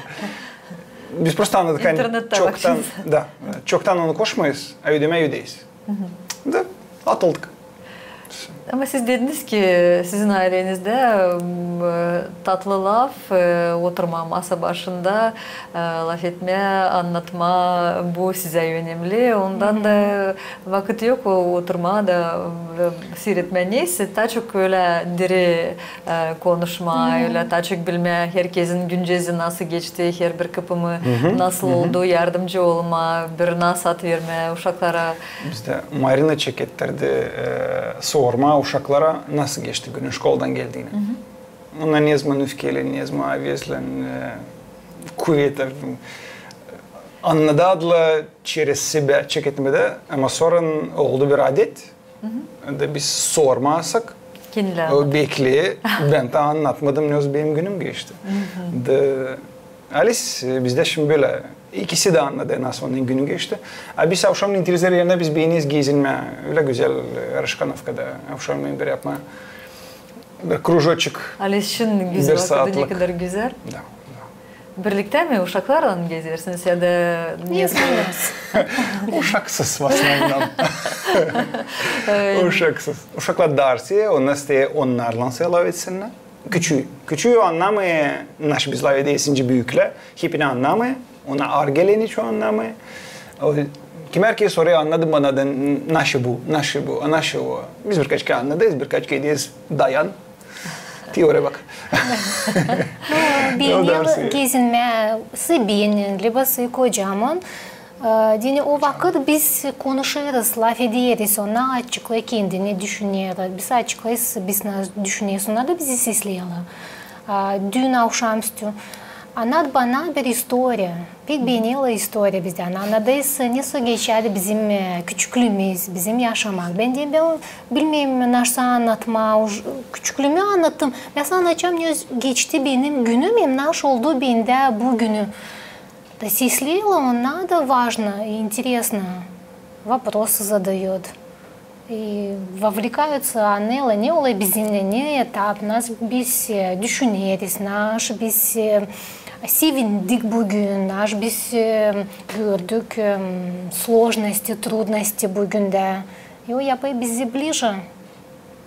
Biz prosto annadık, ani çoktan, da, çoktan onu koşmêêrız, a ödemää ödeeriz. Da atıldık. Ama siz dediniz ki, sizin aylenizdä, m, tatlı laf, e, oturmaa masa başında, e, lafetmää, annatmaa, bu sizä önemli. Ondan da vakıt yok o, oturmaa da, e, siiretmää. Neysä, taa çok ölä diri, e, konuşmaa, ölä taa çok bilmää, herkezin güncezi nasıl geçti, herbir kıpımı nasıl oldu, yardımcı olmaa, bir nasat vermää uşaklara. Bizdä Marina çekettirdi, e, sormaa uşaklara, nasıl geçti günün şkoldan geldiynän. Onnar nezaman üfkeeli, nezaman avezlän, e, kuvet, e, annadılar çerez sebä çeketmedä, ama sora oldu bir adet. Da biz sormasak, o bekleer, bän taa annatmadım, ne benim günüm geçti. Da Alis, e, bizdä şindi bölä. İkisi dä annadı, nasıl onun günü geçti. A biz avşamın televizor erinä biz beeneriz gezinmää. Ölä gözäl, e, Rışkanovkada avşamın bir yapmaa. Bir krujoçik. Alis için bir saatlık. Güzel vakıt, ne kadar güzel. Da, da. Birliktä mi uşaklarlan gezersiniz ya da ne? Uşaksız, в основном. Uşaksız. Uşaklar da arsi, onnar isteer onnarlan lafetsinnär. Küçüü. Küçüü annamêêr, naşı biz lafederiz şindi büüklär, hepinä annamêêr, ona aar geler, hiç o annamêêr. O, kimär kerä sorêr, annadın mı, annadın, naşı bu, naşı bu, a naşı o. Biz birkaç kerä annadêrız, birkaç kerä deeriz, dayan. Teoriya bak. Beeneriz gezinmää, sä beenin, liba sä kocaman. E, deyni o vakıt biz konuşêrız, lafederiz, onnar açıklêêr kendini, düşüner. Biz açıklêêrız, biz ne düşüneriz, onnar da bizi sesleerlär. E, dün avşamüstü. Annat bana bir istoriya. Pek beenerlär istoriya bizdän. Annadêrsın, nasıl geçärdi bizim, e, küçüklüümüz, bizim yaşamak. Bän deerim, bän bilmeerim, nasıl annatmaa, uş-, küçüklüümü annattım. Bän sana annadacam, ne geçti benim günüm, hem nasıl oldu bendä bu günü. Da sesleerlär, onnar da важно, интересно. Вопросы задают. И вовлекаются, annêêrlar, ne olêr bizimnän, ne etap, nasıl biz, e, düşüneriz, nasıl biz, e, sevindik büün, nasıl biz, e, gördük, e, сложности, трудности büün dä. И o yapêr bizi ближе.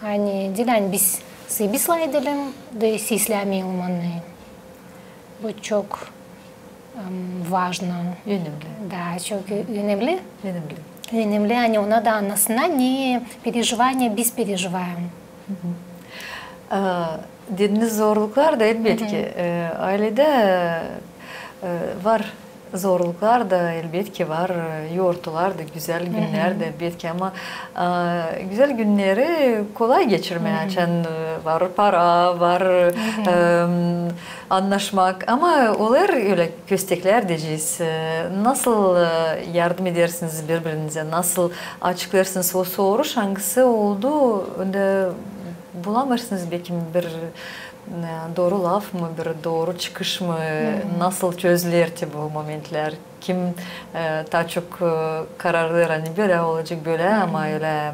Ani diil, ani biz, sä biz lafedelim, da seslämeyelim annı. Bu çok, em, важно. Önemli. Da, çok ö-, önemli. Önemli. Önemli, ani onnar da annasınnar, ne переживания biz переживаем. E, dediniz, zorluklar da elbetki, e, ayleda, e, var. Zorluklar da elbetki var, e, yortular da, gözäl günnär dä elbetki, ama, e, gözäl günneri kolay geçirmää, açan, e, var para, var, e, annaşmak, ama olêr ölä kösteklär deyecez. E, nasıl, e, yardım edersiniz biri-birinizä, nasıl açıklêêrsınız o soruş, angısı oldu, da bulamêêrsınız beki bir e, dooru laf mı, bir dooru çıkış mı, nasıl çözüler te bu momentlär? Kim, e, taa çok, e, karar veer, ani bölä olacek bölä, ama ölä,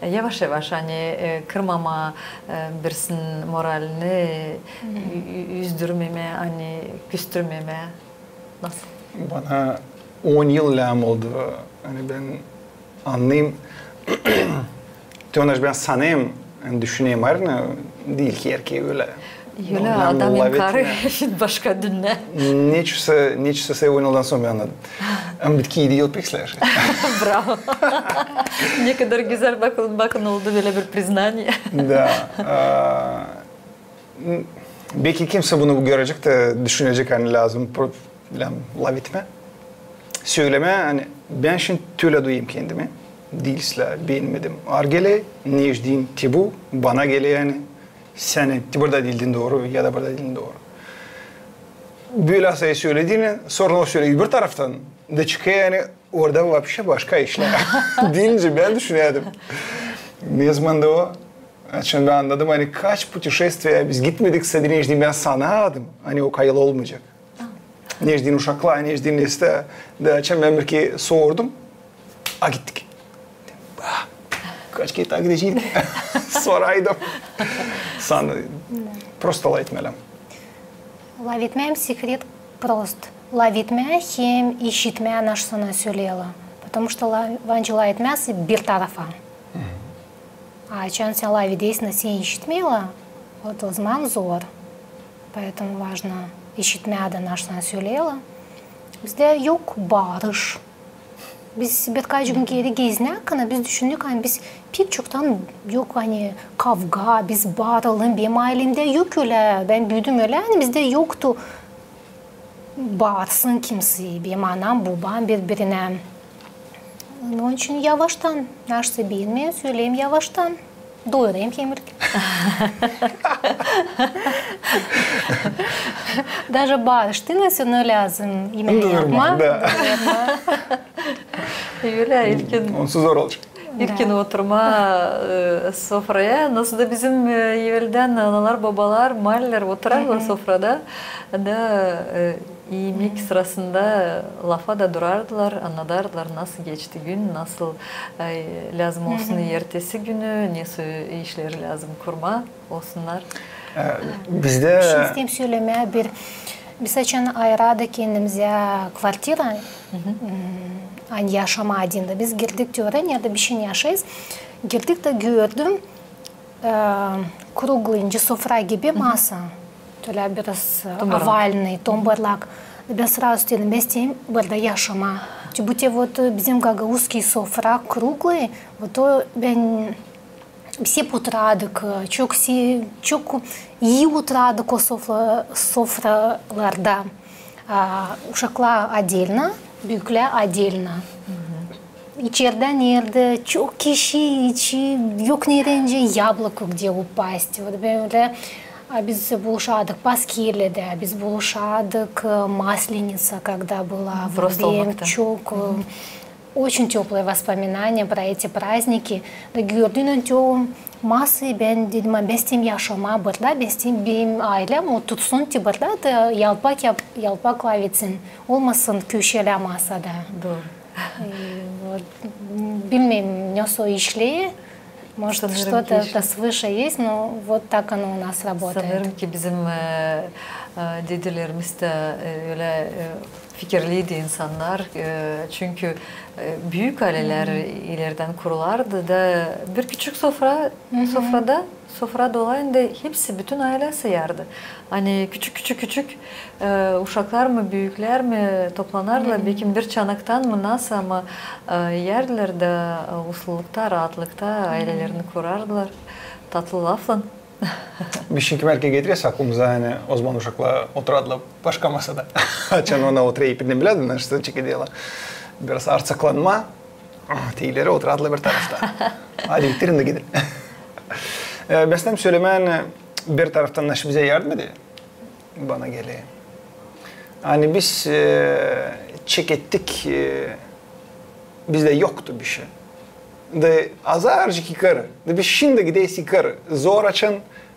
e, yavaş-yavaş, ani, e, kırmamaa, e, birisinin moralini, ü-, ü-, üzdürmemää, ani küstürmemää. Nasıl? Bana on yıl lääm oldu. Ani bän annêêrım, te onnar bän sanêrım, ani düşünerim, ani diil ki erkek ölä. Ölä, adam inkarı, başka dünnä. Neçin sä, neçin sä on yıldan sora bän annadım. Ama bitki edi yıl pek släžä. Bravo. Ne kadar gözäl, bakın, bakın, oldu bölä bir признание. Da. A, Beki kimsä bunu görecek tä düşünecek, ani lääzım pro-, lääzım lafetmää, sölemää, ani bän şindi tölä duyêrım kendimi, diil islää, beenmedim. Aar geler, neçin te bu, bana geler, ani sän te burada diildin dooru, ya da burada diildin dooru. Bölä sä söledin, sora o söleer öbür taraftan, da çıkêr, ani orada вообще başka işlär. Diilince bän düşünärdim. Ne zaman da o, açan bän annadım, ani kaç путешествия biz gitmedik, sä deyni, neçin bän sanêrdım, ani o kayıl olmayacek. Neçin uşaklar, neçin nesä, da açan bän bir kerä sordum, a gittik. Kaç kerä taa gideceydik. Soraydım. Sana prosto lafetmää lääzım. Lafetmää sekret prost. Lafetmää hem işitmää, naşey sana söleerlär. Потому что la-, var nicä lafetmää sä bir tarafa. A açan sän lafedersin, sän işitmeerlär, o zaman zor. Поэтому важно işitmää dä, naşey sana söleerlär. Bizdä yok barış. Biz birkaç gün geeri gezinärkän biz düşündük, ani biz pek çoktan yok, ani kavga, biz baralım, benim aylemdä yok ölä, bän büüdüm ölä, ani bizdä yoktu baarsın kimsey, benim anam, bobam biri-birinä. Onun için yavaştan, naşey beenmeerim, söleerim yavaştan. Doyurêrım kemirk. Даже barıştın, sän lääzım imeyi yapmaa. Doyurmaa, da. Doyurmaa. Ölä, ilkin. Onsuz zor olacek. İlkin oturmaa, e, sofraya. Nasıl da bizim, e, eveldän analar, bobalar, maallelär oturêrlar sofrada. Da, e, İyämek sırasında lafa da durardılar, annadardılar, nasıl geçti gün, nasıl, e, lääzım olsun ertesi günü, ne soy işleri lääzım kurmaa olsunnar. E, bizdä... Bir şey isteerim sölemää. Bir, biz açan ayırardık kendimizä kvartira, m, ani yaşamaa deyni. Biz girdik te oraya, neredä biz şindi yaşêêrız. Girdik te gördüm, e, kruglınca sofra gibi masa. Tölä biraz, e, ovalnıy, tombarlak. Bän srazu dedim, bän isteerim burada yaşamaa. Çünkü bu te, vot, e, bizim gagauzskiy sofra kruglıy, vot o bän, biz hep oturardık, e, çok se-, çok ii oturardık o sofra-, sofralarda. A, uşaklar odelnä, büüklär odelnä. İçerdä neredä çok kişi, hiç yok neredä yabloko gde upasti. Vot bölä, a, biz buluşardık Paskilledä, biz buluşardık, e, Maslenitsa, когда была. Vot bän çok, e, очень тёплые воспоминания про эти праздники. Da gördüm te o masayı, bän dedim, a, bän isteerim yaşamaa burada, bän isteerim benim aylem otursun te burada, da yalpak yap-, yalpak lafetsin, olmasın köşelä masada. Dooru. E, vot, bilmeerim, ne soy işleri, может, что-то свыше есть, но вот так оно у нас работает. Sanêrım ki, bizim, e, e, dedelerimiz dä, e, ölä, e, fikirliydi insannar. E, çünkü, e, büük aylelär ilerdän kurulardı da bir küçük sofra, sofrada, sofra dolayında hepsi, bütün aylä sıyardı. Ani küçük, küçük, küçük, e, uşaklar mı, büüklär mi toplanardılar, bekim bir çanaktan mı, nasıl, ama, e, iyärdilär da, e, uslulukta, raatlıkta aylelerini kurardılar. Tatlı laflan. Biz şindi beki getirersek aklımıza, ani ozaman uşaklar oturardılar başka masada. Açan ona oturêr, birdenbirä dä, nasıl çekederlär. Biraz artsaklanma, te ileri oturardılar bir tarafta. Hadi bitirin da gidin. E, bän isteerim sölemää, ani bir taraftan nasıl bizä yardım eder, bana geler. Ani biz, e, çekettik, e, bizdä yoktu bişey. Da azarcık yukarı. Da biz şindi gideriz yukarı. Zor açan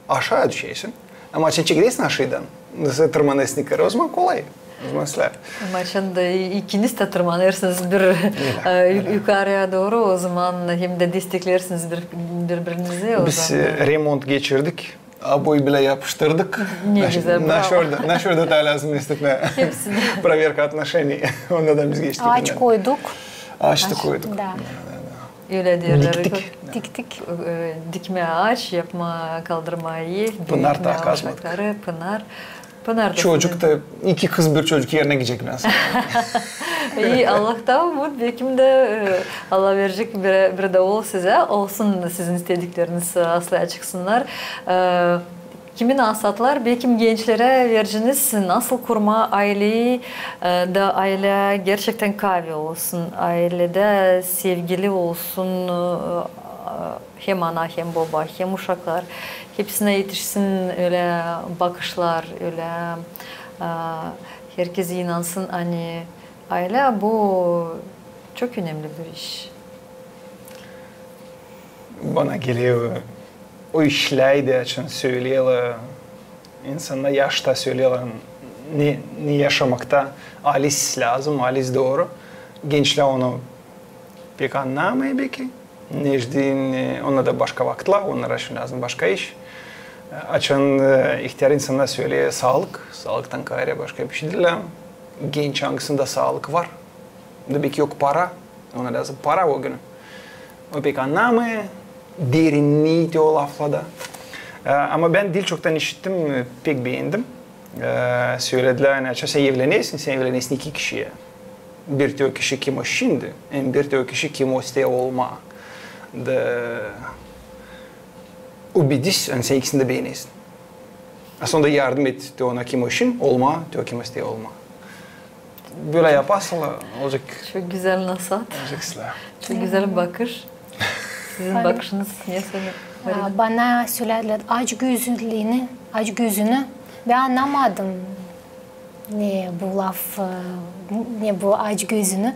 aşaa düşersin. Ama açan çekilersin aşaadan, da sän tırmanêrsın yukarı, ozaman kolay. Ozaman islää. Ama açan da i-, ikiniz dä tırmanêrsınız bir, e, yu-, yukarıya dooru, ozaman hem dä desteklersiniz bir, biri-birinizi, ozaman. Biz, e, remont geçirdik. Oboyayı bilä yapıştırdık. Ne gözäl, bravo. Naşor da, naşor da lääzım desteklemää. Hepsini. Проверка отношений. Onda da biz geçtik. Aaç koyduk. Aaç da koyduk. Da. Ölä deerlär. Diktik. Diktik. E, dikmää aaç, yapmaa, kaldırmaa ev, pınar da kazmadık. Pınar. Pınar da. Çocuk da, iki kız, bir çocuk erinä gidecek bän sanadım. İi, Allahta umut, bekim dä, e, Allah verecek bir, bir dä ool sizä, olsun sizin istedikleriniz, e, aslaa çıksınnar. E, kimin ansatlar, bekim gençlerä vereceeniz, nasıl kurmaa ayleyi, e, da aylä gerçektän kaavi olsun, ayledä sevgili olsun, e, hem ana, hem boba, hem uşaklar. Hepsinä etişsin ölä bakışlar, ölä, e, herkez inansın, ani aylä bu çok önemli bir iş. Bana geler, o işlerdä açan söleerlär, insannar yaşta söleerlär, ne, ne yaşamakta alis lääzım, alis dooru. Gençlär onu pek annamêêr beki. Neçin, e, onda da başka vakıtlar, onnar için lääzım başka iş. E, açan, e, ihtär insannar söleer saalık, saalıktan kaarä başka bişey diil. Genç, angısında saalık var, da beki yok para, ona lääzım para o günü. O pek annamêêr derinnii te o laflarda. E, ama bän diil çoktan işittim, e, pek beendim. E, söledilär, ani açan sän evlenersin, sän evlenersin iki kişiyä. Bir te o kişi, kim o şindi, hem bir te o kişi, kim o isteer olmaa. Da ubedisin, ani sän ikisini dä beenersin. A sora da yardım et te ona, kim o şindi, olmaa te o, kim o isteer olmaa. Bölä yaparsan, olacek. Çok gözäl nasat. Olacek islää. Çok gözäl bakış. Sizin bakışınız ne sölää, Marina? Bana sölediler açgözlüünü, açgözünü. Bän annamadım, ne bu laf, e, ne bu açgözünü.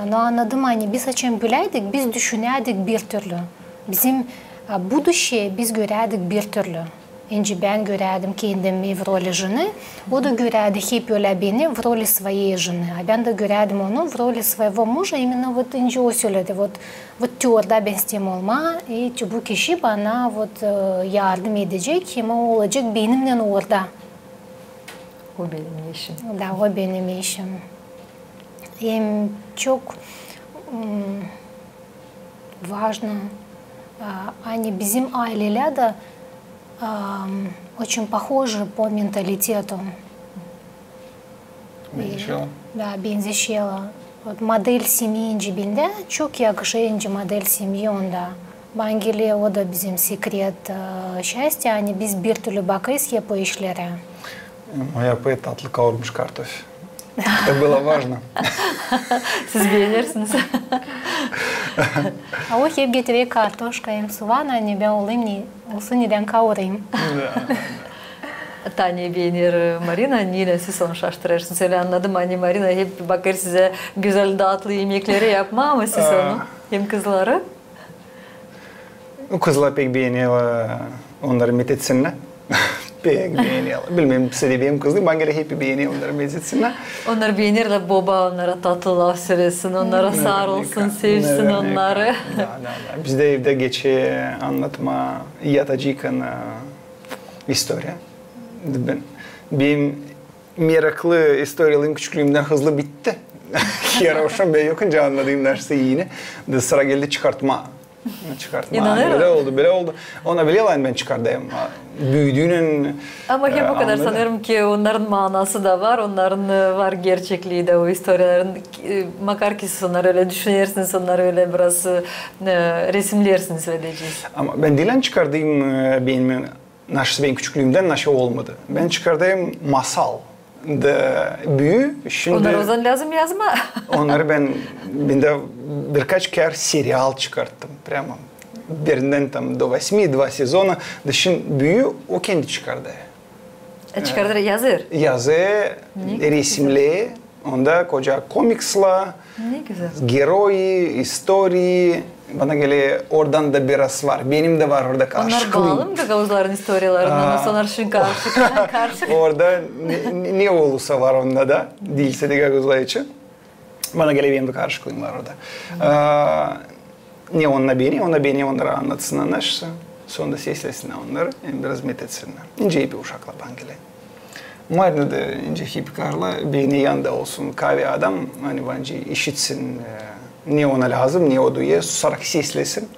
No annadım, ani biz açan böleydik, biz düşünärdik bir türlü. Bizim, e, будущее biz görärdik bir türlü. Önce bän görärdim kendimi в роли жены, o da görärdi hep ölä beni в роли своей жены. A bän dä görärdim onu в роли своего мужа, именно вот önce o söledi, вот, вот te orada bän isteerim olmaa, и bu kişi bana вот, e, yardım edecek, hem o olacek benimnän orada. O benim eşim. Da, o benim eşim. Hem çok, m, важно, a, ani bizim aylelär dä, am, очень похожи по менталитету. Benzeşeer. Da, benzeşeer. Вот модель семьи, önce bendä çok yakışêr, önce модель семьи onda. Bana geler, o da bizim секрет, e, счастья, ani biz bir türlü bakêrız hep o işlerä. Moja pıt tatlı kaurulmuş kartof. Это было важно. Siz beenersiniz. A o hep getirer kartoşka hem suvan, ani bän olayım ne, olsun nedän kaurayım. Da. Taa ne beener Marina, neylän siz onu şaştırêrsınız? Ölä annadım, ani Marina hep bakêr sizä gözäl, datlı imekleri yapmaa, mı siz onu? Hem kızları? Nu, kızlar pek beenerlär, onnarı metedesinnär. Pek beenerlär. Bilmeerim, sebäbi hem kızlar, bana geler, hep beenerlär onnarı metedesinnär. Onnar beenerlär, boba onnara tatlı laf sölesin, onnara sarılsın, sevsin onnarı. Da, da, da. Bizdä evdä geçer annatmaa yatacıykan, e, istoriya. Bän, benim meraklı istoriyalarım küçüklüümdän hızlı bitti. Heroşum, bän yokunca annadım, nasıl iini. Da sıra geldi çıkartmaa. Çıkartmaa. İnanêrım. Bölä oldu, bölä oldu. Ona bilä, ani bän çıkardêrım. Ama hep o kadar sanêrım ki, onnarın maanası da var, onnarın, e, var gerçeklii dä o istoriyaların. E, makar ki siz onnarı ölä düşünersiniz, onnarı ölä biraz, e, resimnersiniz, ödecez. Ama bän diil ani çıkardêrım, e, benim nasıl bän küçüklüümdän nasıl olmadı. Bän çıkardêrım masal. Da büü, şindi... Onnarı o zaman lääzım yazmaa. Onnarı bän, bän dä birkaç kerä serial çıkarttım. Прямо birindän tam до восьми, два сезона. Da şindi büü o kendi çıkardêr. E, çıkardêr, yazêr? Yazêr, resimneer. Onda koca komikslar, geroy, istoriya. Bana geler, oradan da biraz var. Benim dä var orada karışıklığım. Onnar baalı mı gagauzların istoriyalarına, nasıl onnar için karışık? Orada ne, ne, ne olursa var onda da. Diilsä dä gagauzlar için. Bana geler, benim dä karışıklığım var orada. Ne onnar beener, onnar beener, onnarı annatsınnar, nasıl. Sora da seslesinnär onnarı, hem biraz metedesinnär. İnce ipi uşaklar, bana geler. Marina da ince ipi karla, beener yanında olsun, kaavi adam, ani bana işitsin, e, ne ona lääzım, ne o duyêr, susarak seslesin.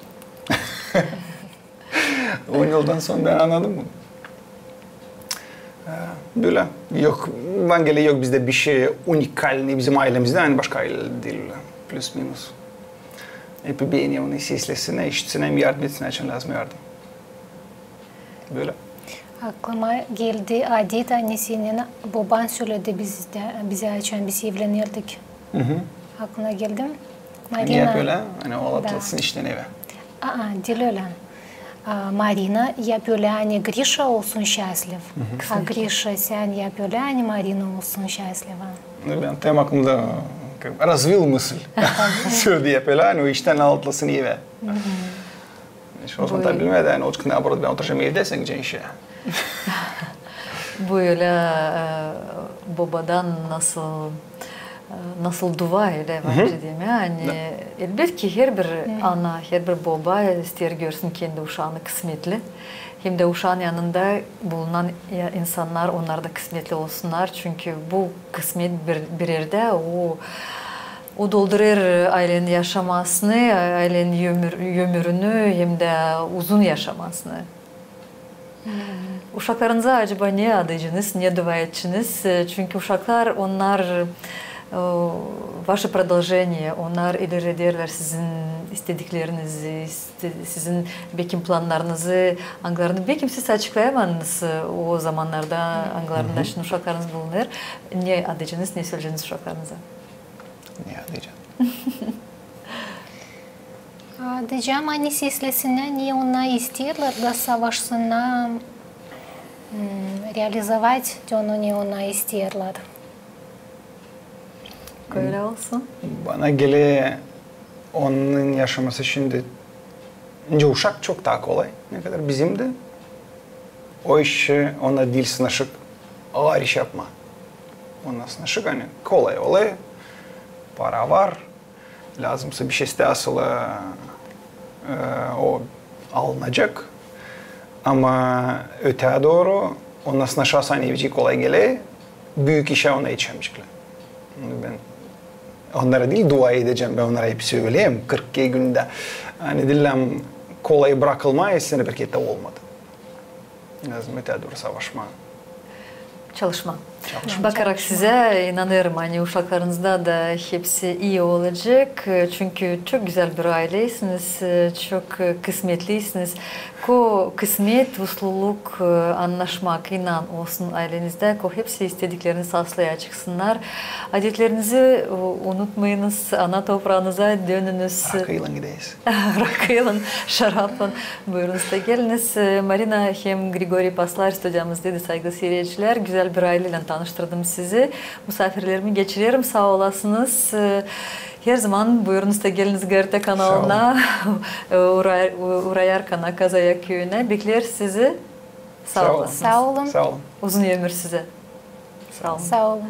On yıldan sora bän annadım bunu. E, bölä. Yok, bana geler, yok bizdä bişey уникальный bizim aylemizdä, ani başka aylelerdä diil, плюс-минус. Epi beener onu seslesin, işitsin hem yardım etsin, açan lääzım yardım. Bölä. Aklıma geldi adet, ani senin boban söledi bizdä, bizä, açan biz evlenirdik. Aklına geldi mi? Marina. Yap ölä, ani o atılsın iştän evä. Aa, diil ölä. A, Marina yap ölä, ani Grişa olsun şaasliv. A Grişa, sän yap ölä, ani Marina olsun şaasliva. Bän tem aklımda, как бы, развил мысль. Söledi yap ölä, ani o iştän atılsın evä. Hiç o zaman taa bilmedi, ani olacek, наоборот, bän oturacam evdä, sän gidecän işä. Bu ölä, e, bobadan nasıl, e, nasıl dua, ölä var, deyim, ani elbetki herbir ana, herbir boba isteer görsün kendi uşaanı kısmetli. Hem dä uşaan yanında bulunan, e, insannar, onnar da kısmetli olsunnar, çünkü bu kısmet bir, bir erdä, o, o doldurêr aylenin yaşamasını, aylenin ömür-, ömürünü, hem dä uzun yaşamasını. Uşaklarınıza acaba ne adêceniz, ne dua edeceniz? E, çünkü uşaklar, onnar, e, ваше продолжение, onnar ilerlederlär sizin istediklerinizi, iste-, sizin bekim plannarınızı, angılarını bekim siz açıklayamadınız, e, o zamannarda, angılarında şindi uşaklarınız bulunêr. Ne adêceniz, ne söleyeceniz uşaklarınıza? Ne adêcän? Adêcäm, ani seslesinnär, ne onnar isteerlär, da savaşsınnar, m, реализовать te onu, ne onnar isteerlär. Kölä olsun. Bana geler, onun yaşaması şindi, nicä uşak çok taa kolay, ne kadar bizim dä. O iş, ona diil sınaşık aar iş yapmaa. Ona sınaşık, ani kolay olêr, para var, lääzımsa bir şey istää asılı, e, o alınacek. Ama ötää dooru, ona sınaşasan, ani evcii kolay geler, büük işä ona etişämeyeceklär. Bän onnara diil dua edecäm, bän onnara hep söleerim, kırk iki gündä. Ani diil lääzım kolay brakılmaa, eständä bir kerä olmadı. Lääzım ötää dooru savaşmaa. Çalışmaa. Bakarak sizä, inanêrım, ani uşaklarınızda da hepsi ii olacek, çünkü çok gözäl bir ayleysiniz, çok kısmetliysiniz. Ko kısmet, usluluk, annaşmak, inan, olsun aylenizdä, ko hepsi istediklerini saslêyaceklar. Adetlerinizi unutmayınız, ana topraanıza dönünüz. Rakıylan gideriz. Rakıylan, şaraplan. Buyurunuz da geliniz. Marina hem Grigoriy Paslar studiyamızdaydı, saygılı siiredicilär. Gözäl bir ayleylän tanıştırdım sizi. Musaafirlerimi geçirerim, saa olasınız. Herzaman buyurunuz da geliniz GRT kanalına. Saa olun. Urayarkana, Kazayak küüyünä. Bekleriz sizi. Saa olasınız. Saa olun. Saa olun. Uzun ömür sizä. Saa olun. Saa olun.